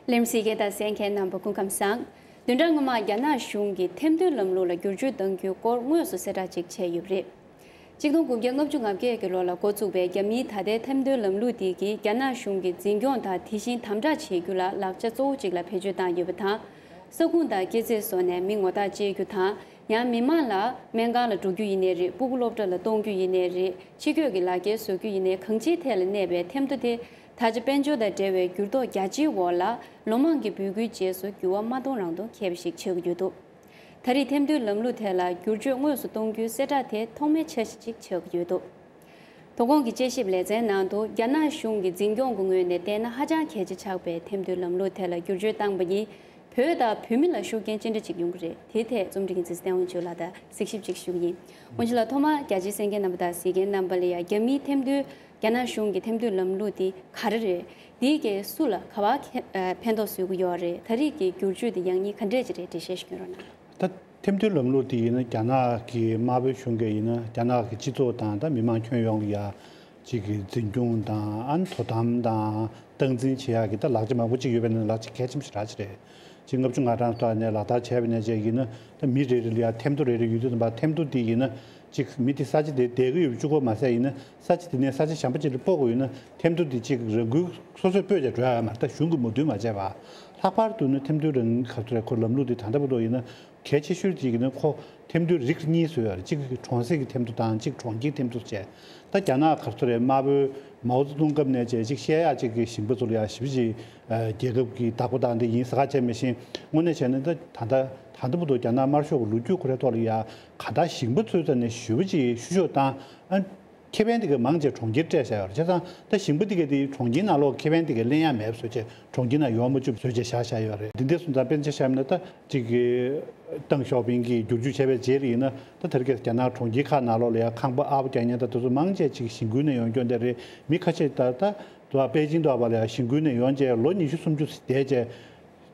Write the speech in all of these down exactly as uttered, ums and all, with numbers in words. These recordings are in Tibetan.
ལེམ་སི་གེ་དང་གསན་མཁན་རྣམ་པ་སྐུ་ཁམས་བཟང་། བདུན་ཕྲག་སྔོན་མ་རྒྱ་ནག་གཞུང་གིས་ཐེམ་ཐོའི་ལམ་ལུགས་ལ་བསྒྱུར་བཅོས་གཏང་རྒྱུའི་སྐོར་དངོས་སུ་གསལ་བསྒྲགས་ཅིག་བྱས་ཡོད་པ་རེད། གཅིག་སྟོང་དགུ་བརྒྱ་ལྔ་བཅུ་ང་བརྒྱད་ཀྱི་ལོ་ལ་འགོ་བཙུགས་པའི་རྒྱ་མིའི་ད་ལྟའི་ཐེམ་ཐོའི་ལམ་ལུགས་དེ་གིས་རྒྱ་ནག་གཞུང་གི་འཛིན་སྐྱོང་དང་དེ་བཞིན་དམ་དྲག་བྱེད་རྒྱུ་ལ་ལག་ཆ་གཙོ་བོ་གཅིག་ལ་བེད་སྤྱོད་བཏང་ཡོད་པ་དང་། ས་ཁུངས་དང་སྐྱེས་ཚེས་སོགས་ནས་མི་ངོ་རྟགས་བཅད་རྒྱུ་དང་། ཡང་མི་མང་ལ་སྨན་ཁང་ལ་འགྲོ་རྒྱུ་ཡིན་ནའི་རེད། སྤུ་གུ་སློབ་གྲྭ་ལ་གཏོང་རྒྱུ་ཡིན་ནའི་རེད། ཕྱི་སྐྱོད་ཀྱི་ལག་འཁྱེར་བཟོ་རྒྱུ་ཡིན་ནའི་གང་ཅིའི་ཐད་ལ་གནས་པའི་ཐེམ་ཐོ་དེ། ད་ཆ་དཔལ་འབྱོར་དང་འབྲེལ་བའི་འགྱུར་ལྡོག་རྒྱ་ཆེའི་འོག་ལ་ལོ་མང་གི་འབོད་སྐུལ་རྗེས་སུ་འགྱུར་བ་མ་གཏོང་རང་དུ་འཁེལ་བ་ཞིག་ཆགས་ཀྱི་ཡོད་འདུག་ད་རེས་ཐེམ་ཐོའི་ལམ་ལུགས་ཐད་ལ་བསྒྱུར་བཅོས་དངོས་སུ་གཏོང་རྒྱུའི་གསལ་བསྒྲགས་དེ་ཐོག་མའི་འཆར་གཞི་ཅིག་ཆགས་ཀྱི་ཡོད་འདུག་དོ་དགོང་གི་དཔྱད་ཞིབ་ལེ་ཚན་ནང་དུ་རྒྱ་ནག་གཞུང་གི་འཛིན་སྐྱོང་གི་ངོས་ནས་བལྟས་ན་ཧ་ཅང་གལ་ཆེ་ཆགས་པའི་ཐེམ་ཐོའི་ལམ་ལུགས་ཐད་ལ་བསྒྱུར་བཅོས་བཏང་པ་ཡིས་བོད་དང་བོད་མི་ལ་ཤུགས་རྐྱེན་ཅི་འདྲ་ཅིག་ཡོང་གི་རེད། དེའི་ཐད་རྩོམ་སྒྲིག་འགན་འཛིན་སྟེང་དབང་ཕྱུག་ལགས་དང་གཟིགས་ཞིབ་ཅིག་ཞུ་གི་ཡིན། དབང་ཕྱུག་ལགས། ཐོག་མར་རྒྱ་ཆེའི་གསན་མཁན་རྣམ་པ་དང་གཟིགས་མཁན་རྣམ་པ་ལ་ཡང་རྒྱ་མིའི་ཐེམ་ཐོའི་རྒྱ་ནག་གཞུང་གི་ཐེམ་ཐོའི་ལམ་ལུགས་འདི་ག་རེ་རེད། འདིས་ཀྱིས་སུ་ལ་ག་པར་ཁེ་ཨ་ཕན་ཐོགས་བཟོ་གི་ཡོད་རེད། ད་རེས་ཀྱི་བསྒྱུར་བཅོས་འདི་ཡག་ཉེས་ག་འདྲས་ཅིག་རེད། འགྲེལ་བཤད་ཞིག་སྐྱོན་རོགས་གནང་། ད་ཐེམ་ཐོའི་ལམ་ལུགས་འདི་ཡིན་ན་རྒྱ་ནག་གི་དམར་པོའི་གཞུང་གིས་ཡིན་ན་རྒྱ་ནག་གི་སྤྱི་ཚོགས་དང་ད་མི་མང་ཁྱོན་ཡོངས་ལ་ཡ་གཅིག་གི་འཛིན་སྐྱོང་དང་ཨ་ནི་དོ་དམ་དང་སྟངས་འཛིན་བྱེད་ཡག་གི་ད་ལག་ཆ་མང་པོ་གཅིག་ཡོད་པ་ནི་ལག་ཆ་གལ་ཆེན་པོ་ཞེ་དྲག་ཅིག་རེད། ཅིག་ལྔ་བཅུ་ང་གྲངས་ཐོག་ནས་ལག་བསྟར་བྱས་པ་ནས་ཅིག་ཡིན་ན་ད་མི་རེ་རེ་ལ་ཡ་ཐེམ་ཐོ་རེ་རེ་ཡོད་དུས་ཙམ་པ་ཐེམ་ཐོ་འདི་ཡིན་ན། གཅིག་མི་དེ་ས་ཆ་དེ་བསྡད་ཀྱི་ཡོད་པ་གཅིག་པོ་མ་ཟད་ཡིན་ན་ས་ཆ་དེ་ནས་ས་ཆ་གཞན་པ་ཅིག་ལ་སྤོ་དགོས་ཡོད་ན་ཐེམ་ཐོ་དེ་གཅིག་རང་འགུལ་སོ་སོས་སྤོས་ཀྱང་འགྲོ་ཡ་མ་རེད། ད་གཞུང་གི་མོས་མཐུན་མ་བྱས་པ། ལྷག་པར་དུ་ནི་ཐེམ་ཐོའི་རང་ག་ཚོད་རེད། ཁོ་ལམ་ལུགས་དེ་ད་ལྟ་བར་དུ་ཡིན་ན་གལ་ཆེ་ཤོས་ཅིག་ཡིན་ན་ཁོ་ཐེམ་ཐོའི་རིགས་གཉིས་བཟོས་ཡོད་རེད། གཅིག་གྲོང་གསེབ་ཀྱི་ཐེམ་ཐོ་དང་གཅིག་གྲོང་ཁྱེར་ཐེམ་ཐོ་བྱས། ད་རྒྱ་ནག་ག་ཚོད་རེད། དམར་པོའི་མའོ་ཙེ་ཏུང་སྐབས་ནས་བྱས་གཅིག་བཤད་ཡག་གཅིག་གི་ཞིང་པ་ཚོ་ལ་ཡ་ཞིབ་ཅིག་རྒྱལ་ཁབ་ཀྱི་བདག་པོ་བཏང་དེ་ཡིན་ཟེར་ཁ་བྱས་མེད་བཞིན་དངོས་གནས་བྱས་ན་ད་ད་ལྟ་ད་ལྟ་བར་དུ་རྒྱ་ནག་དམར་ཤོག་གི་ལོ་རྒྱུས་ཁོ་རའི་ཐོག་ལ་ཡ་ག་ད་ཞིང་པ་ཚོའི་རྩ་ནས་ཞུ་བ་ཅིག་ཤུ་ཤོག་བཏང་ཨ། ཁེ་ཕན་དེ་ག་མང་ཆེ་གྲོང་ཁྱེར་སྤྲད་བཞག་ཡོད་རེད། བྱས་ཙང་ད་ཞིང་པ་དེ་ག་དེ་གྲོང་ཁྱེར་ནང་ལོགས་ཁེ་ཕན་དེ་ག་ལེན་ཡ་མེད་བཟོ་བྱས་གྲོང་ཁྱེར་ནང་ཡོང་མ་བཅུག་བཟོ་བྱས་བཞག་བཞག་ཡོད་རེད། འདི་འདྲ་སོང་ཙང་དཔེར་ན་ཆ་བཞག་ན་ད་ཅིག་གི་ཏང་ཞའོ་ཕིང་གིས་བསྒྱུར་བཅོས་བྱས་པའི་རྗེས་ལ་ཡིན་ན་ད་དེ་རིང་ཁ་སང་རྒྱ་ནག་གྲོང་ཁྱེར་ཁག་ནང་ལོགས་ལ་ཡ་ཁང་པ་ཨར་པོ་རྒྱག་མཁན་ད་དེ་ཚོ་མང་ཆེ་ཅིག་ཞིང་ཁུལ་ནས་ཡོང་སྐྱོན་དེ་རེད། མི་ཁ་ཤས་ད་ད་དུ་པེ་ཅིང་དུ་བ་ལ་ཡ་ཞིང་ཁུལ་ནས་ཡོང་བྱས་ལོ་ཉི་ཤུ་སུམ་ཅུ་བསྡད་བྱས།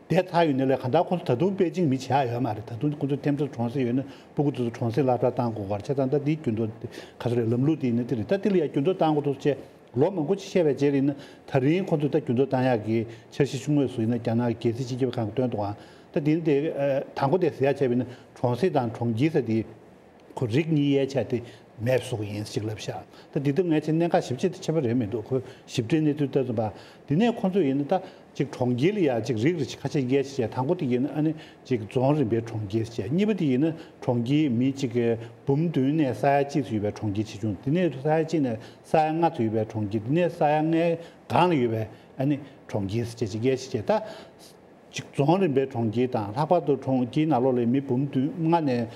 བསྡད་ཚར་ཡོད་ནའི་ལས་གང་ལྟར་ཁོང་ཚོ་ད་དུང་པེ་ཅིང་མི་བྱེད་ཡ་ཡོད་མ་རེད། ད་དུང་ཁོང་ཚོ་ཐེམ་ཐོ་གྲོང་གསེབ་ཡོད་ན་སྤུ་གུ་ཚོ་གྲོང་གསེབ་སླར་གསོ་བཏང་དགོས་ག་རེད། བྱས་ཙང་ད་འདིའི་རྒྱུན་དུ་ག་ཚོད་རེད། ལམ་ལུགས་འདི་ཡིན་ན་འདི་རེད། ད་འདི་ལ་ཡ་རྒྱུན་དུ་བཏང་དགོས་འདུག་ཅེས་ལོ་མང་པོ་ཅིག་བཤད་པའི་རྗེས་ལ་ཡིན་ན་ད་རིང་ཁོང་ཚོས་ད་རྒྱུན་དུ་བཏང་ཡག་གི་འཆར་གཞི་ཆུང་ངུ་སུ་ཡིན་ན་རྒྱ་ནག་གི་རྒྱལ་སྲིད་སྤྱི་ཁྱབ་ཁང་གིས་བཏོན་འདུག་ཨང་། ད་འདི་ནི་དེ་དང་པོ་དེ་ཟེར་ཡ་བྱས་པ་ཡིན་ན་གྲོང་གསེབ་དང་གྲོང་ཁྱེར་ཟེར་དེ། ཁོ་རིགས་གཉིས་དབྱེ་བྱས་ཏེ་མེད་བཟོ་གི་ཡིན་ཅིག་ལབ་ཤག་ད་འདི་དུས་ངས་ཅིག་གནད་འགག་ཞིབ་ཅིག་ཏུ་ཕྱིན་པ་རེད་མི་འདུག་ཁོ་ཞིབ་ཕྲའི་གནས་ཚུལ་ལྟ་ཙམ་པ། འདི་ནས་ཁོང་ཚོས་ཡིན་ན་ད་ཅིག་གྲོང་ཁྱེར་ལ་ཡ་ཅིག་རིགས་རེ་ཅིག་ཁ་ཤས་དབྱེ་ཅིག་བྱས། དང་པོ་དེ་ཡིན་ན་ཨ་ནི་ཅིག་རྫོང་རིམ་པའི་གྲོང་ཁྱེར་བྱས། གཉིས་པ་དེ་ཡིན་ན་གྲོང་ཁྱེར་མི་ཅིག་གི་འབུམ་བདུན་ནས་ས་ཡ་གཅིག་ཙམ་ཡོད་པའི་གྲོང་ཁྱེར་ཆེ་ཆུང་། དེ་ནས་ས་ཡ་གཅིག་ནས་ས་ཡ་ལྔ་ཙམ་ཡོད་པའི་གྲོང་ཁྱེར། དེ་ནས་ས་ཡ་ལྔའི་སྒང་ལ་ཡོད་པའི་ཨ་ནི་གྲོང་ཁྱེར་ཅིག་བྱས་ཅིག་དབྱེ་ཅིག་བྱས། ད། གཅིག་རྫོང་རིམ་པའི་གྲོང་ཁྱེར་དང་ལྷག་པར་དུ་གྲོང་ཁྱེར་ནང་ལོགས་ལ་མི་འབུམ་བདུན་ལྔ་ནས་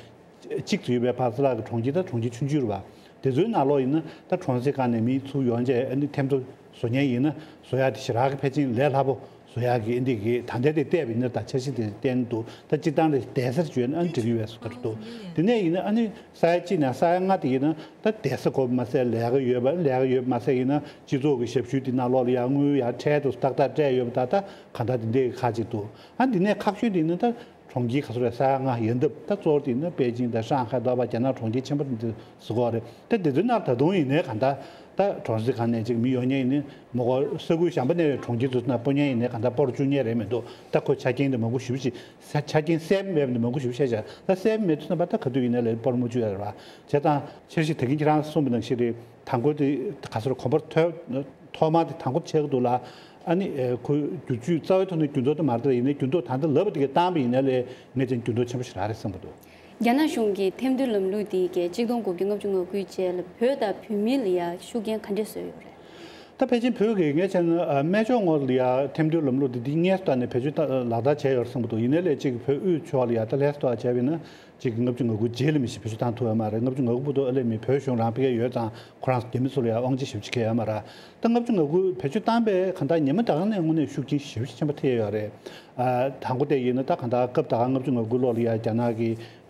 གཅིག་ཙམ་ཡོད་པའི་བར་ས་ལ་གི་གྲོང་ཁྱེར་དང་གྲོང་ཁྱེར་ཆུང་ཆུང་རེད་པ། དེ་ཚོའི་ནང་ལོགས་ཡིན་ན་ད་གྲོང་གསེབ་སྒང་ནས་མི་ཚུར་ཡོང་བྱས་ཨ་ནི་ཐེམ་ཐོ་བཟོ་མཁན་ཡིན་ན་བཟོ་ཡག་དེ་ཞེ་དྲག་གི་ཕལ་ཆེར་ལས་སླ་པོ་བཟོ་ཡག་གི་ཨ་འདི་གི་ད་ལྟའི་དེ་བལྟས་པ་ཡིན་ན་ད་འཆར་གཞི་དེ་བསྟན་འདུག་ད་སྤྱིར་བཏང་ལ་བསྡད་སར་བྱོས་ན་ཨ་ནི་འགྲིག་གི་ཡོད་པའི་བཟོ་འདྲ་འདུག་དེ་ནས་ཡིན་ན་ཨ་ནི་ས་ཡ་གཅིག་ནས་ས་ཡ་ལྔ་དེ་ཡིན་ན། ད་བསྡད་ས་དགོས་པ་མ་ཟད་ལས་ཀ་ཡོད་པ་ལས་ཀ་ཡོད་པ་མ་ཟད་ཡིན་ན་སྤྱི་ཚོགས་ཀྱི་ཞབས་ཞུ་དེ་ནང་ལོགས་ལ་ཡང་དངུལ་ཡང་འཕྲལ་དུ་ཏག་ཏག་སྤྲད་ཡོད་པ། ད་ད་གང་ལྟར་དེ་འདྲའི་ཁག་ཅིག་འདུག་ཨ་འདི་ནས་ཁག་ཤོས་དེ་ནི་ད་གྲོང་ཁྱེར་ག་ཚོད་རེད། ས་ཡ་ལྔ་ཡན་འདབས་ད་གཙོ་བོ་དེ་ནི་པེ་ཅིང་དང་ཧྲང་ཧའེ་ལྟ་བུ་རྒྱ་ནག་གྲོང་ཁྱེར་ཆེན་པོ་དེ་ཚོ་གོ་རེད། ད་དེ་ཚོའི་ནང་ད་དུང་ཡིན་ནའི་གང་ལྟར་ད་གྲོང་གསེབ་སྒང་ནས་ཅིག་མི་ཡོང་མཁན་ཡིན་ནའི་མ་གོ་ས་ཁུལ་གཞན་པ་ནས་གྲོང་ཁྱེར་ཚོ་ནང་སྤོ་མཁན་ཡིན་ནའི་གང་ལྟར་སྤོ་རུ་བཅུག་མཁན་རེད་མི་འདུག་ད་ཁོ་ཆ་རྐྱེན་དེ་མང་པོ་ཞེ་པོ་ཅིག་ས་ཆ་རྐྱེན་གསལ་པོ་མེད་པ་འདི་མང་པོ་ཞིག་བཤད་བཞག་ད་གསལ་པོ་མེད་དུས་ཙམ་པ་ད་ག་དུས་ཡིན་ན་ལས་སྤོར་མ་བཅུག་ཡ་རེད་བ། བྱས་ཙང་འཆར་གཞི་ད་གིན་ཁྱེད་རང་གསུངས་པ་ནང་བཞིན་རེད། དང་པོ་དེ་ག་ཚོད་གོམ་པ་ཐོག་ཐོག་མ་དེ་དང་པོ་ཆགས་ཀྱི་འདུག་ལ། ཨ་ནི་ཁོ་བསྒྱུར་བཅོས་རྩ་བའི་ཐོག་ནས་འགྱུར་ལྡོག་དེ་མ་རེད། ད་ཡིན་ནའི་འགྱུར་ལྡོག་ད་ལྟ་ལབ་པ་དེ་ག་བཏང་པ་ཡིན་ན་ལས་ངས་ཀྱང་འགྱུར་ལྡོག་ཆེན་པོ་ཞིག་རག་རེད་བསམ་གྱི་འདུག་རྒྱ་ནག་གཞུང་གིས་ཐེམ་ཐོའི་ལམ་ལུགས་དེ་གའི་གཅིག་སྟོང་དགུ་བརྒྱ་ལྔ་བཅུ་ང་དགུའི་རྗེས་ལ་བོད་དང་བོད་མི་ལ་ཡང་ཤུགས་རྐྱེན་ག་འདྲས་བཟོས་ཡོད་རེད། ད་ཕལ་ཆེར་བོད་ཀྱི་ངས་བྱས་ན་ཨ་སྨན་ལྗོངས་ངོས་ལ་ཡ་ཐེམ་ཐོའི་ལམ་ལུགས་འདི་འདི་སྔས་སུ་བཏང་ནས་བེད་སྤྱོད་བཏང་ལག་བསྟར་བྱས་ཡོད་རེད་བསམ་གྱི་འདུག་ཡིན་ནའི་ལས་གཅིག་བོད་དབུས་ཕྱོགས་ལ་ཡ་ད་ལྷག་ཏུ་བྱས་པ་ཡིན་ན་གཅིག་གི་ལྔ་བཅུ་ང་དགུ་རྗེས་ལ་མི་ཞིག་བེད་སྤྱོད་བཏང་ཐུབ་ཡོད་མ་རེད། ལྔ་བཅུ་ང་དགུ་བར་དུ་ཨ་ལས་མི་བོད་གཞུང་རང་ཕ་གིར་ཡོད་ཙང་ཁོ་རང་རྒྱ་མི་ཚོ་ལ་ཡ་དབང་ཆ་ཞེ་པོ་ཅིག་གང་ཡང་ཡོད་མ་རེད། ད་ལྔ་བཅུ་ང་དགུ་བེད་སྤྱོད་བཏང་པས་གང་ལྟར་ཉི་མ་ད་ག་ནས་དངོས་གནས་ཤུགས་རྐྱེན་ཞེ་པོ་ཅིག་ཆེན་པོ་ཐེབས་ཡོད་རེད། ཨ་དང་པོ་དེ་ཡིན་ན་ད་གང་ལྟར་སྐབས་ད་ག་ལྔ་བཅུ་ང་དགུ་ལོ་ལ་ཡ་རྒྱ་ནག་གི་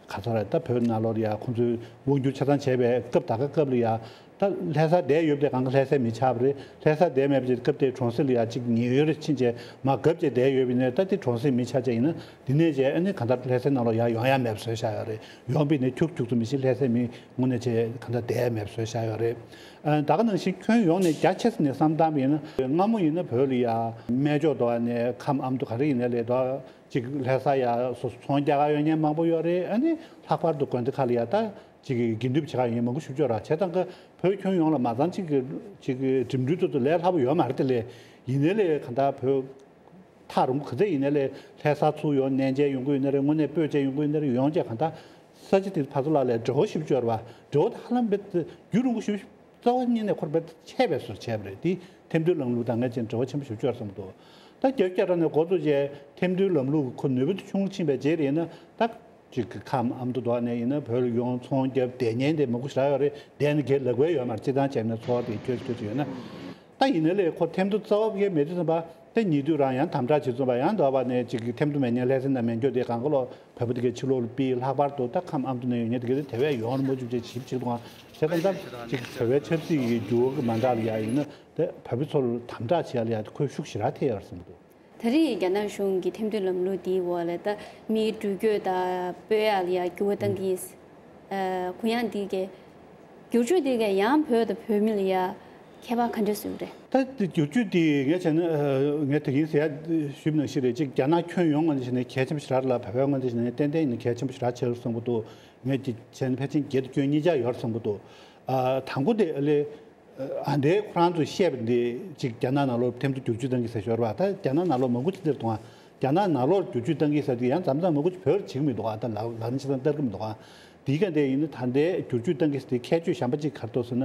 ག་ཚོད་རེད། ད་བོད་ནང་ལོགས་ལ་ཡ་ཁོང་ཚོས་དབང་བསྒྱུར་ཆ་ཚང་བྱས་པའི་སྐབས་ད་ག་སྐབས་ལ་ཡ་ ད་ལྷ་སར་བསྡད་ཡོད་པ་དེ་གང་ག་ལྷ་སའི་མི་ཆགས་པ་རེད། ལྷ་སར་བསྡད་མེད་པ་ཅིག་སྐབས་དེར་གྲོང་གསེབ་ལ་ཡ་གཅིག་ཉེན་གཡོལ་རེ་ཕྱིན་བྱས་མར་བརྒྱབ་བྱས་བསྡད་ཡོད་པ་ཡིན་ནའི། ད་དེ་གྲོང་གསེབ་མི་ཆགས་བྱས་ཡིན་ན་དེ་ནས་བྱས་ཨ་ནི་གང་ལྟར་ལྷ་སའི་ནང་ལོགས་ཡར་ཡོང་ཡ་མེད་པ་བཟོས་བཞག་ཡོད་རེད། ཡོང་པ་ཡིན་ནའི་ཁྱུག་ཁྱུག་ཙམ་མི་ཤེས། ལྷ་སའི་མི་དངོས་གནས་བྱས་གང་ལྟར་བསྡད་ཡ་མེད་པ་བཟོས་བཞག་ཡོད་རེད། ཨ། ད་ག་ནང་བཞིན་ཁྱོན་ཡོངས་ནས་རྒྱ་ཆེ་ས་ནས་བསམ་བཏང་བ་ཡིན་ན། སྔ་མོ་ཡིན་ན་བོད་ལ་ཡ་སྨན་བཅོས་འགྲོ་བ་ནས་ཁམས་ཨ་མདོ་ག་རེ་ཡིན་ནའི་ལས་ད་ཅིག་ལྷ་ས་ཡ་སོ་སོ་ཚོང་རྒྱག་ག་ཡོང་མཁན་མང་པོ་ཡོད་རེད། ཨ་ནི་ལྷག་པར་དུ་དགོན་སྡེ་ཁག་ལ་ཡ་ད་ཅིག་དགེ་འདུན་པ་བྱེད་ག་ཡོང་མཁན་མང་པོ་ཞེ་པོ་ཅིག་ཡོད་རེད། བྱས་ཙང་གི་བོད་ཁྱོན་ཡོངས་ལ་མ་ཚང་ཅིག་གི་ཅིག་གི་འགྲིམ་འགྲུལ་ཐོག་ཏུ་ལས་སླ་པོ་ཡོད་མ་རེད་དེ་ལས། ཡིན་ནའི་ལས་གང་ལྟར་བོད་ཐག་རིང་པོ་ག་ཚོད་ཡིན་ནའི་ལས་ལྷ་སར་ཚུར་ཡོང་གནས་མཇལ་ཡོང་གི་ཡོད་ནའི་རེད། དངོས་གནས་སྤོས་མཇལ་ཡོང་གི་ཡོད་ནའི་རེད། ཡོང་བྱས་གང་ལྟར་ས་ཆ་དེ་ཕར་ཚུར་ལ་ལས་འབྲེལ་བ་ཞེ་པོ་ཅིག་ཡོད་རེད་པ། འབྲེལ་བ་དེ་ཧ་ལམ་རྦད་དེ་རྒྱུན་རིང་པོ་ཞེ་པོ་རྩ་བ་ཉིད་ནས་ཁོ་རྦད་དེ་ཆད་པའི་བཟོ་བྱས་པ་རེད། དེ་ཐེར་འདོན་ལམ་ལུགས་དང་ངེད་ཅན་འབྲེལ་བ་ཆེན་པོ་ཞེ་པོ་ཅིག་ཡོད་བསམ་གྱི་འདུག་ད་བརྒྱད་ཅུ་གྱ་གྲངས་ནས་འགོ་བཙུགས་བྱས་ཐེར་འདོན་ལམ་ལུགས་ཁོ་ནུས་པ་ཆུང་ཕྱིན་པའི་རྗེས་ལ་ཡིན་ན། ད་ཅིག་གི་ཁམས་ཨ་མདོ་དོག་ནས་ཡིན་ན་བོད་ལ་ཡོང་ཚོང་རྒྱབ་བསྡད་མཁན་དེ་མང་པོ་ཞེ་དྲག་ཡོད་རེད། བསྡད་ནས་ག་རེ་ལབ་དགོས་ཡོད་མ་རེད། སྤྱིར་བཏང་བྱས་ན་འཚོ་བ་དེ་ཁྱོད་ཁྱོད་ཚོ་ཡོད་ན། ད་ཡིན་ནའི་ལས་ཁོ་ཐེར་འདོན་རྩ་བ་གི་མེད་དུས་ཙམ་པ། ད་ཉེ་དུས་རང་ཡང་དམ་དྲག་བྱེད་ཙམ་པ། ཡང་འདོད་པ་ནས་ཅིག་གི་ཐེར་འདོན་མེད་མཁན་ལྷ་སའི་ནང་མེད་འགྱོ་དེ་གང་ག་ལོ་བོད་པ་དེ་གའི་ཕྱི་ལོགས་ལ་ཕྱིན། ལྷག་པར་དུ་ད་ཁམས་ཨ་མདོ་ནས་ཡོང་མཁན་དེ་ག་དེ་དེ་བས་ཡོང་རིན་པོ་ཆེ་ཅིག་ཞིབ་ཅིག་དང་། བྱས་ཙང་ད་ཅིག་བོད་པའི་ཆབ་སྲིད་ཀྱི་འགྱུར་བ་གི་མ་འདྲ་ལ་ཡ་ཡིན་ན། དེ་བོད་པ་ཚོར་དམ་དྲག་བྱེད་ཡ་ལ་ཡ་ཁོས་ཤུགས་ཞེ་དྲག་ཐེབས་ཡོད་རེད་བསམ་གྱི་འདུག་ད་རེས་རྒྱ་ནག་གཞུང་གིས་ཐེར་འདོན་ལམ་ལུགས་འདིའི་འོག་ལ་ད་མིའི་འགྲུལ་སྐྱོད་དང་སྤོ་ཡག་ལ་ཡང་འགྱུར་བ་གཏང་གི་ཡིན། ཨ། གུ་ཡངས་འདི་གའི་བསྒྱུར་བཅོས་འདི་གའི་ཡང་བོད་དང་བོད་མི་ལ་ཡང་ཁྱད་པར་ག་འདྲ་བཟོས་རེད། ད་འདི་བསྒྱུར་བཅོས་འདི་ངས་བྱས་ན། ཨ། ངས་ད་གིན་ཟེར་ཡ་ཞུས་པ་ནང་བཞིན་རེད། ཅིག་རྒྱ་ནག་ཁྱོན་ཡོངས་ངོས་ནས་བྱས་ན་གལ་ཆེན་པོ་ཞེ་དྲག་རེད་ལ། བོད་པའི་ངོས་ནས་བྱས་ན་ཏན་ཏན་ཡིན་ན་གལ་ཆེན་པོ་ཞེ་དྲག་ཆགས་ཡོད་བསམ་གྱི་འདུག་ངས་ཀྱི་བྱས་ན་ཕལ་ཆེར་བརྒྱད་དང་བཅུ་གཉིས་ཆ་ཡོད་བསམ་གྱི་འདུག་ཨ། དང་པོ་དེ་ཨ་ལས། ཨ། འདི་ཁོ་རང་ཚོས་བཤད་པ་འདི་ཅིག་རྒྱ་ནག་ནང་ལོགས་ཐེར་འདོན་བསྒྱུར་བཅོས་གཏང་གི་ཟེར་ཞོར་བ། ད་རྒྱ་ནག་ནང་ལོགས་མང་པོ་ཅིག་འདིར་གཏོང་བ། རྒྱ་ནག་ནང་ལོགས་བསྒྱུར་བཅོས་གཏང་གི་ཟེར་དེ་ཡང་མཚམས་མཚམས་མང་པོ་ཅིག་བོད་ལ་བྱེད་ཀྱི་མི་འདུག་ཨ། ད་ལག་ལག་ལེན་བྱེད་སྟངས་བསྟར་གྱི་མི་འདུག་ཨ། དེའི་སྒང་དེ་ཡིན་ན་ད་ལྟའི་བསྒྱུར་བཅོས་གཏང་གི་ཟེར་དེ་ཁྱད་ཆོས་གཞན་པ་ཅིག་ག་རེ་འདུག་ཟེར་ན།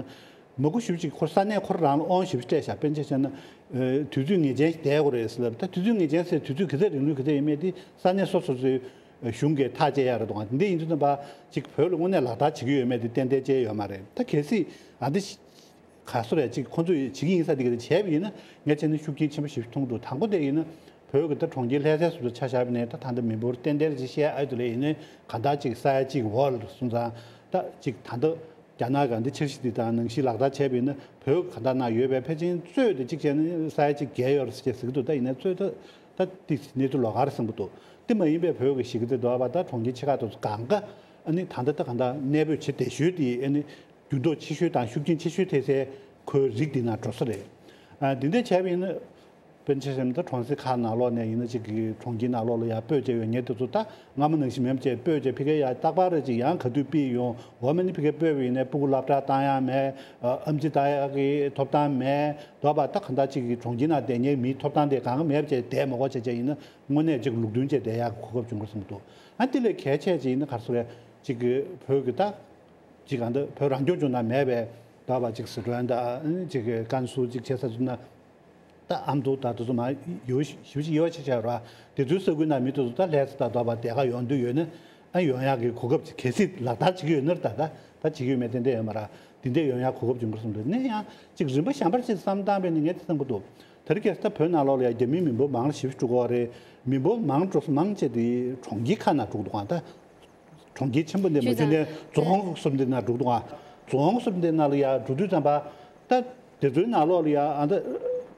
མང་པོ་ཞེ་པོ་ཅིག་ཁོ་ས་གནས་ཁོ་རང་ལ་དབང་ཞེ་པོ་ཅིག་སྤྲད་བཞག་དཔེར་ན་ཆ་བཞག་ན། ཨ། དུས་ཚོད་ངེས་ཅན་ཞིག་བསྡད་དགོས་རེད་ཟེར་ལབ། ད་དུས་ཚོད་ངེས་ཅན་ཟེར་དུས་ཚོད་ག་ཚོད་རིང་ལོས་ག་ཚོད་ཡིན་མེད་དེ་ས་གནས་སོ་སོ་ཚོའི་གཞུང་གིས་ཐག་བཅད་ཡག་རེད་འདུག་ཨ། དེ་འདྲ་ཡིན་དུས་ཙམ་པ་ཅིག་བོད་ལ་དངོས་གནས་ལག་བསྟར་བྱེད་ཀྱི་ཡོད་མེད་དེ་ཏན་ཏན་བཅད་ཡོད་མ་རེད། ད་གལ་སྲིད་ཨ་འདི་ག་སོ་རེད། ཅིག་ཁོང་ཚོས་བྱེད་ཀྱི་ཡིན་ས་དེ་ག་དེ་བྱས་པ་ཡིན་ན་ངས་བྱས་ན་ཤུགས་རྐྱེན་ཆེན་པོ་ཞིག་མཐོང་འདུག་དང་པོ་དེ་ཡིན་ན་བོད་ཀྱི་ད་གྲོང་ཁྱེར་ལྷ་སའི་ཟུར་དུ་ཆ་བཞག་པ་ཡིན་ན། ད་ད་ལྟ་མི་འབོར་ཏན་ཏན་རེ་ཅིག་བཤད་ཨ་དུ་ལས་ཡིན་ན་གང་ལྟར་ཅིག་ས་ཡ་གཅིག་འོག་ལ་སོང་ཙང་། ད་ཅིག་ད་ལྟ་རྒྱ་ནག་གི་འདི་འཆར་གཞི་འདི་དང་ནང་བཞིན་ལག་བསྟར་བྱས་པ་ཡིན་ན་བོད་གང་ལྟར་ན་ཡོད་པའི་ཕལ་ཆེར་གཙོས་དེ་གཅིག་བྱས་ན་ས་ཡ་གཅིག་བརྒལ་ཡོད་རེད་ཟེར་ཟེར་གྱི་འདུག་ད་ཡིན་ན་གཙོས་ད་ད་དེ་གནས་ཚུལ་ལོགས་ཀ་རེད་བསམ་གྱི་འདུག་དེ་མ་ཡིན་པའི་བོད་ཀྱི་གཞིས་ཀ་རྩེ་འདྲ་བ་ད་གྲོང་ཁྱེར་ཆེ་ཁག་ཏུ་གང་ག་ཨ་ནི་ད་ལྟ་ད་གང་ལྟར་གནས་སྤོས་བྱེད་བདེ་ཤོས་དེ་ཨ་ནི་འགྱུར་ལྡོག་ཆེ་ཤོས་དང་ཤུགས་རྐྱེན་ཆེ་ཤོས་ཐེབས་སའི་ཁོའི་རིགས་འདི་ན་འགྲོ་ས་རེད། ཨ། འདི་འདྲ་བྱས་པ་ཡིན་ན། དཔེར་ན་ཆ་བཞག་ན་ད་གྲོང་གསེབ་ཁག་ནང་ལོགས་ནས་ཡིན་ན་ཅིག་གི་གྲོང་ཁྱེར་ནང་ལོགས་ལ་ཡར་སྤོས་བྱས་ཡོད་མཁན་དེ་ཚོ་ད་སྔ་མོ་ནང་བཞིན་མིན་པ་བྱས་སྤོས་བྱས་ཕ་གིར་ཡར་རྟག་པར་རེ་ཅིག་ཡང་ག་དུས་ཕུད་ཡོང་འོ་མ་ནི་ཕ་གིར་སྤོས་པ་ཡིན་ནའི་སྤུ་གུ་སློབ་གྲྭ་བཏང་ཡག་མེད། ཨ། ཨེམ་ཆི་བཏང་ཡག་གི་ཐོབ་ཐང་མེད། འདྲ་བ་ད་གང་ལྟར་ཅིག་གི་གྲོང་ཁྱེར་ནང་བསྡད་མཁན་མིའི་ཐོབ་ཐང་དེ་གང་ག་མེད་པ་བྱས་བསྡད་མ་དགོས་བྱས་བྱས་ཡིན་ན་དངོས་གནས་ཅིག་ལུགས་མཐུན་བྱས་བསྡད་ཡག་གི་གོ་སྐབས་བྱུང་གི་རེད་བསམ་གྱི་འདུག་ཨ། དེ་ལས་གལ་ཆེ་ཅིག་ཡིན་ན་ག་རེ་ཟེར་རེད། ཅིག་གི་བོད་ཀྱི་ད་ཅིག་གང་ལྟར་བོད་རང་སྐྱོང་ལྗོངས་ནང་མེད་པའི་འདྲ་བ་ཅིག་སི་ཁྲོན་དང་ཅིག་གི་ཀན་སུའུ་ཅིག་བྱས་ས་ཚོ་ན། ད་ཨ་མདོ་དང་དེ་ཚོ་མར་ཡོད་ཞེ་པོ་ཅིག་ཡོད་ཆེ་ཆེ་ར། དེ་ཚོའི་ས་ཁུལ་ནང་མི་དེ་ཚོ་ད་ལྷ་ས་དང་འདྲ་བ་དེ་ག་ཡོང་འདོད་ཡོད་ན། ཨ། ཡོང་ཡག་གི་གོ་སྐབས་ཅིག་གལ་སྲིད་ལག་བསྟར་བྱེད་ཀྱི་ཡོད་ན་ར། ད་ད་ད་བྱེད་ཀྱི་ཡོད་མེད་ཏན་ཏན་ཡོད་མ་རེད། དེ་འདྲ་ཡོང་ཡག་གོ་སྐབས་བྱུང་གི་རེད་བསམ་འདུག་ནས་ཡང་ཅིག་རིམ་པ་གཞན་པར་ཅིག་བསམ་བཏང་བས་ནི་ངས་དེ་བསམ་གྱི་འདུག་དེ་རིང་ཁ་སང་ད་བོད་ནང་ལོགས་ལ་ཡང་རྒྱ་མིའི་མི་འབོར་མང་རུ་ཞེ་པོ་ཅིག་འགྲོ་གི་རེད། མི་འབོར་མང་འགྲོ་ས་མང་ཆེ་དེ་གྲོང་ཁྱེར་ཁག་ནང་འགྲོ་གི་འདུག་ཨ། ད་གྲོང་ཁྱེར་ཆེན་པོ་འདི་མ་བྱུང་ནས་རྫོང་གསུམ་འདི་ནང་འགྲོ་གི་འདུག་ཨ། རྫོང་གསུམ་འདི་ནང་ལ་ཡང་འགྲོ་དུས་ཙམ་པ། ད་དེ་ཚོའི་ནང་ལོགས་ལ་ཡང་ཨ། ད་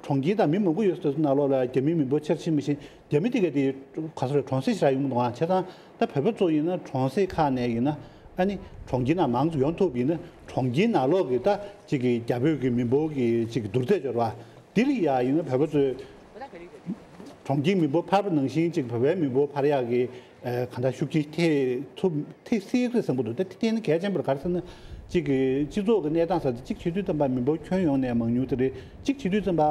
གྲོང་ཁྱེར་དང་མི་མང་པོ་ཡོད་ས་དེ་ཚོའི་ནང་ལོགས་ལ་ཡང་རྒྱ་མིའི་མི་འབོར་ཆེར་ཕྱིན་མི་ཤེས། རྒྱ་མི་དེ་ག་དེ་ག་ཚོད་རེད། གྲོང་གསེབ་ཞེ་དྲག་ཡོང་གི་འདུག་ཨ། བྱས་ཙང་ད་བོད་པ་ཚོ་ཡིན་ན་གྲོང་གསེབ་ཁག་ནས་ཡིན་ན་ཨ་ནི་གྲོང་ཁྱེར་ནང་མང་ཙམ་ཡོང་ཐུབ་ཡིན་ན་གྲོང་ཁྱེར་ནང་ལོགས་ཀྱི་ད་ཅིག་གི་རྒྱ་བོད་ཀྱི་མི་འབོར་གྱི་ཅིག་བསྡུར་ཚད་འབྱོར་བ། དེ་ལ་ཡ་ཡིན་ན་བོད་པ་ཚོས་གྲོང་ཁྱེར་མི་འབོར་འཕར་བ་ནང་བཞིན་ཅིག་བོད་པའི་མི་འབོར་འཕར་ཡག་གི་ཨ། གང་ལྟར་ཤུགས་རྐྱེན་ཐེབས་ཐུབ་ཐེབས་སྲིད་རེད་བསམ་གྱི་འདུག་ད་དེ་བལྟས་ན་གལ་ཆེན་པོ་རེད། ག་རེ་ཟེར་ན་ཅིག་གི་སྤྱི་ཚོགས་ཀྱི་གནས་སྟངས་ཟེར་དེ་གཅིག་བྱེད་དུས་ཙམ་པ་མི་འབོར་ཁྱོན་ཡོངས་ནས་མང་ཉུང་དེ་རེད། གཅིག་བྱེད་དུས་ཙམ་པ་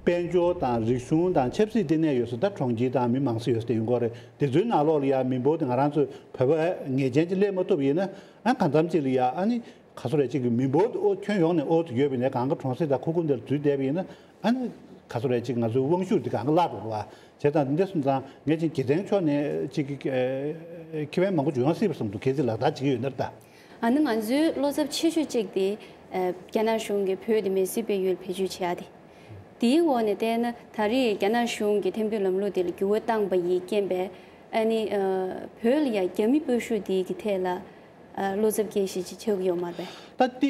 དཔལ་འབྱོར་དང་རིག་གཞུང་དང་ཆབ་སྲིད་ལྟེ་གནས་ཡོད་ས་ད་གྲོང་ཁྱེར་དང་མི་མང་ས་ཡོད་ས་དེ་ཡོང་གི་རེད། དེ་ཚོའི་ནང་ལོགས་ལ་ཡ་མི་འབོར་དེ་ང་རང་ཚོས་བོད་པ་ངེས་ཅན་ཅིག་སླེབས་མ་ཐུབ་ཡིན་ན་ཨ། གང་འཚམ་ཅིག་ལ་ཡ་ཨ་ནི། ག་ཚོད་རེད། གཅིག་གི་མི་འབོར་དེ་ཨོ་ཁྱོན་ཡོངས་ནས་ཨོ་ཙམ་ཡོད་པ་ཡིན་ནའི་གང་ག་གྲོང་གསེབ་དང་ཁུག་ཁུག་འདིར་འཛུལ་བསྡད་པ་ཡིན་ན་ཨ་ནི་ག་ཚོད་རེད། གཅིག་ང་ཚོའི་དབང་ཤུགས་དེ་གང་ག་བརླག་འགྲོ་བ་བྱས་ཙང་འདི་འདྲ་སོང་ཙང་ངས་ཅིག་རྒྱལ་བསྟན་ཕྱོགས་ནས་གཅིག་གི་ཁེ་ཕན་མང་པོ་ཅིག་ཡོང་སྲིད་པ་བསམ་འདུག་གལ་སྲིད་ལག་བསྟར་བྱེད་ཀྱི་ཡོད་ན་ད། ཨ་ནི་ང་ཚོའི་བློ་འཚབ་ཆེ་ཤོས་གཅིག་དེ་རྒྱ་ནག་གཞུང་གིས་བོད་དེ་མི་སེར་སྤེལ་ཡུལ་བེད་སྤྱོད་བྱེད་ཡ་དེ། དེའི་འོག་ནས་བལྟས་ན་ད་རེས་རྒྱ་ནག་གཞུང་གིས་ཐེར་འདོན་ལམ་ལུགས་དེ་ལ་འགྱུར་བ་བཏང་པ་ཡིས་རྐྱེན་པས་ཨ་ནི་བོད་ལ་ཡང་རྒྱ་མི་སྤོ་ཤུགས་དེ་གི་ཐད་ལ་བློ་འཚབ་སྐྱེ་གཞི་ཅིག་ཆགས་ཀྱི་ཡོད་མ་རེད་པས། ད་ལྟ་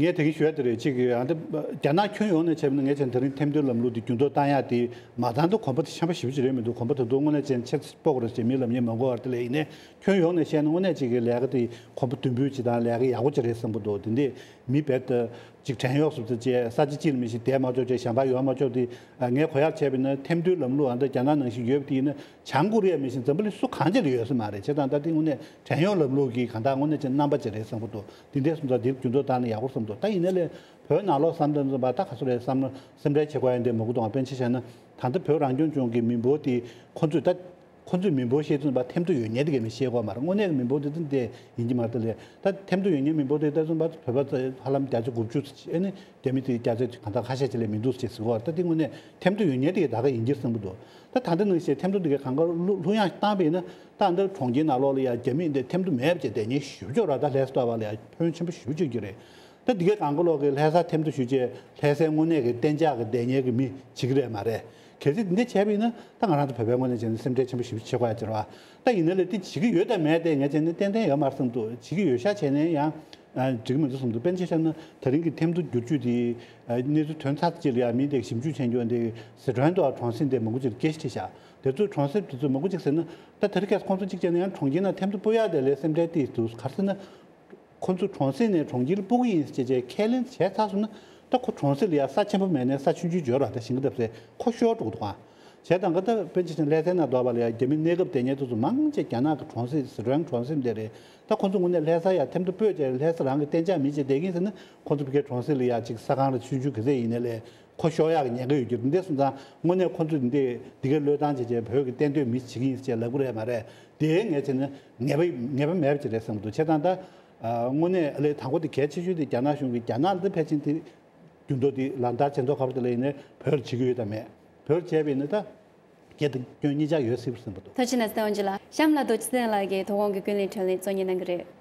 ངས་དེ་གིན་ཞུ་ཡ་དེ་རེད། གཅིག་གི་ཨ་འདི་རྒྱ་ནག་ཁྱོན་ཡོངས་ནས་བྱས་པ་ན་ངས་བྱས་ན་དེ་རིང་འཐེམ་སྟོན་ལམ་ལུགས་འདི་འགྱུར་ལྡོག་བཏང་ཡ་དེ་མ་བཏང་དུས་གོམ་པ་དེ་ཆེན་པོ་ཞེ་པོ་ཅིག་རེད་མི་འདུག་གོམ་པ་ད་དུང་དངོས་གནས་བྱས་ན་ཆེ་སྤོ་དགོས་རེད་ཅེས་མི་ལབ་མཁན་མང་པོ་ཡོད་རེད། དེ་ལས་ཡིན་ནའི་ཁྱོན་ཡོངས་ནས་བཤད་ན་དངོས་གནས་གཅིག་གི་ལས་ཀ་དེ་གོམ་པ་མདུན་སྤོས་ཅིག་དང་ལས་ཀ་ཡག་པོ་ཅིག་རེད་བསམ་གྱི་འདུག་དེ་འདྲས་མི་རྦད་དེ་ཅིག་བྲན་གཡོག་བཟོ་ཚུལ་བྱས། ས་ཆ་གཅིག་ལ་མི་ཤེས་བསྡད་མ་ཆོག་བྱས། གཞན་པ་ཡོང་མ་ཆོག་དེ་ངས་གོ་ཡག་བྱས་པ་ཡིན་ན་འཐེམ་སྟོན་ལམ་ལུགས་ཨ་འདི་རྒྱ་ནག་ནང་བཞིན་ཡོད་པ་དེ་ཡིན་ན། བྱང་ཀོ་རི་ཡ་མི་ཤེས་འཛམ་བུ་གླིང་སུ་གང་ཅི་ལ་ཡོད་ས་མ་རེད། བྱས་ཙང་ད་ལྟ་དངོས་གནས་བྲན་གཡོག་ལམ་ལུགས་ཀྱི་གང་ལྟར་དངོས་གནས་ཅིག་རྣམ་པ་ཅིག་རེད་བསམ་གྱི་འདུག་དེ་འདྲས་སོང་ཙང་འདིར་འགྱུར་ལྡོག་བཏང་ན་ཡག་པོ་བསམ་འདུག་ད་ཡིན་ན་ལས་བོད་ནང་ལོགས་བསམ་བློ་བཏང་ཙམ་པ་ད་ག་ཚོད་རེད་བསམ་བློ་སེམས་ཁྲལ་བྱེད་དགོས་ཡ་འདི་མང་པོ་འདུག་དཔེར་ཆ་བཞག་ན་ད་ལྟ་བོད་རང་སྐྱོང་ལྗོངས་ཀྱི་མི་འབོར་དེ་ཁོ་ཚོས་ད་ཁོ་ཚོས་མི་འབོར་བཤད་ཙམ་པ་འཐེམ་ཐོ་ཡོད་མཁན་དེ་གས་མི་ཤེས་དགོས་མ་རེད། དངོས་གནས་ཀྱི་མི་འབོར་དེ་ད་འདི་ཡིན་གྱི་མ་རེད། ད་ལས་ད་འཐེམ་ཐོ་ཡོད་མཁན་མི་འབོར་དེ་ལྟ་ཙམ་པ་བོད་པ་ཧ་ལམ་བརྒྱ་ཆ་དགུ་བཅུ་ཨ་ནི་རྒྱ་མི་དེ་བརྒྱ་ཆ་གང་ལྟར་ཁ་ཤས་ཅིག་ལས་མི་འདུག་ཅེས་ཟེར་གོ། ད་དེ་དངོས་གནས་འཐེམ་ཐོ་ཡོད་མཁན་དེ་གས་ད་ག་ཡིན་གྱི་བསམ་གྱི་འདུག་ད་ད་ལྟ་ནང་བཞིན་འཐེམ་ཐོ་དེ་གས་གང་ག་ལྷུ་ལྷུ་ཡངས་བཏང་པ་ཡིན་ན་ད་འདི་གྲོང་ཁྱེར་ནང་ལོགས་ལ་ཡ་རྒྱ་མི་འདི་འཐེམ་ཐོ་མེད་པ་བྱས་བསྡད་མཁན་ཞེ་པོ་ཅིག་ཡོད་རེད། ད་ལྷ་ས་ལྟ་བུ་ལ་ཡ་ཕོན་ཆེན་པོ་ཞེ་པོ་ཅིག་གྱུར་རེད། ད་འདི་གས་གང་ག་ལོག་གི་ལྷ་ས་འཐེམ་ཐོ་ཞུས་བྱས་ལྷ་སའི་དངོས་གནས་ཀྱི་གཏན་འཇགས་ཀྱི་བསྡད་མཁན་གྱི་མི་བྱེད་ཀྱི་རེད་མ་རེད། གལ་སྲིད་འདི་འདྲ་བྱས་པ་ཡིན་ན་ད་ང་རང་ཚོ་བོད་པའི་ངོས་ནས་བྱས་ན་སེམས་ཁྲལ་ཆེན་པོ་ཞེ་པོ་ཅིག་བྱེད་དགོས་ཡ་ཅིག་རེད་བ། ད་ཡིན་ན་ལས་དེ་བྱེད་ཀྱི་ཡོད་དང་མེད་དེ་ངས་བྱས་ན་ཏན་ཏན་ཡོད་མ་རེད་བསམ་འདུག་བྱེད་ཀྱི་ཡོད་ཤག་བྱས་ནའི་ཡང་འགྲིག་གི་མི་འདུག་བསམ་འདུག་དཔེར་ན་ཆ་བཞག་ན་ད་རིང་གི་འཐེམ་ཐོ་བསྒྱུར་བཅོས་དེ་གནས་ཚུལ་ཐོན་ཚར་རྗེས་ལ་ཡང་མི་དེ་ཞིབ་འཇུག་བྱས་མཁན་དེ་སི་ཁྲོན་དང་གྲོང་གསེབ་དེ་མང་པོ་ཅིག་སྐད་ཆ་དྲིས་ཤག་དེ་ཚོས་གྲོང་གསེབ་དེ་ཚོས་མང་པོ་ཅིག་ཟེར་ན་ད་དེ་རིང་ཁ་སང་ཁོང་ཚོ་གཅིག་བྱས་ན་ཡང་གྲོང་ཁྱེར་ནང་འཐེམ་ཐོ་སྤོ་ཡག་དེ་ལས་སེམས་ཁྲལ་དེ་འདུག་ག་རེ་ཟེར་ན། ཁོ་ཚོ་གྲོང་གསེབ་ནས་གྲོང་ཁྱེར་ལ་སྤོ་གི་ཡིན་ཟེར་བྱས་ཁས་ལེན་བྱས་ཚར་སོང་ན་ད་ཁོ་གྲོང་གསེབ་ལ་ཡ་ས་ཆེན་པོ་མེད་ནས་ས་ཆུང་ཆུང་འབྱོར་བ་ད་ཞིང་ཁ་འདབས་སའི་ཁོ་ཤོར་འགྲོ་གི་འདུག་ཨ། བྱས་ཙང་ཀ་ད་དཔེར་ན་ཆ་བཞག་ན་ལྷ་སའི་ནང་འདུག་པ་ལ་ཡ་རྒྱ་མི་གནས་སྐབས་བསྡད་མཁན་དེ་ཚོ་མང་ཆེ་རྒྱ་ནག་གི་གྲོང་གསེབ་སི་ཁྲོན་གྲོང་གསེབ་དེ་རེད། ད་ཁོ་ཚོ་དངོས་གནས་ལྷ་ས་ཡ་འཐེམ་ཐོ་སྤོས་བྱས་ལྷ་ས་རང་གི་གཏན་འཇགས་མི་བྱེད་བསྡད་ཀྱི་ཡིན་ཟེར་ན་ཁོ་ཚོ་ཕ་གིའི་གྲོང་གསེབ་ལ་ཡ་ཅིག་ས་ཁང་ར་ཆུང་ཆུང་ག་ཚད་ཡིན་ནའི་ལས་ཁོ་ཤོར་ཡག་གི་ཉེན་ཁ་ཡོད་རྒྱུ་རེད། འདི་སོང་ཙང་དངོས་གནས་ཁོ་ཚོས་འདི་འདི་གའི་བློས་བཏང་བྱས་བྱས་བོད་ཀྱི་གཏན་སྡོད་མི་བྱེད་ཀྱི་ཡིན་ཟེར་བྱས་ལབ་ཀྱི་རེད་མ་རེད། དེ་ངས་བྱས་ན་ངེས་པ་ངེས་པ་མེད་པ་ཅིག་རེད་བསམ་གྱི་འདུག་བྱས་ཙང་ད་ཨ་དངོས་གནས་ཨ་ལས་དང་པོ་དེ་གལ་ཆེ་ཤོས་དེ་རྒྱ་ནག་གཞུང་གིས་རྒྱ་ནག་ལ་འདི་ཕལ་ཆེར་དེ་འགྱུར་ལྡོག་དེ་ལག་བསྟར་བྱེད་མདོག་ཁ་པོ་དེ་ལ་ཡིན་ནའི་བོད་ལ་བྱེད་ཀྱི་ཡོད་དམ་མེད། བོད་ལ་བྱས་པ་ཡིན་ན་ད་སྐྱེད་དང་སྐྱོན་གཉིས་ཆ་ཡོད་སྲིད་པ་བསམ་གྱི་འདུག་ཐུགས་རྗེ་གནང་སྟེ་འོན་ཅི་ལགས། གཤམ་ལ་རྡོ་རྗེ་ཚེ་བརྟན་ལགས་ཀྱིས་དོ་དགོང་གི་ཀུན་གླེང་དྲི་བ་ལན་གཙོ་གཉེར་གནང་གི་རེད།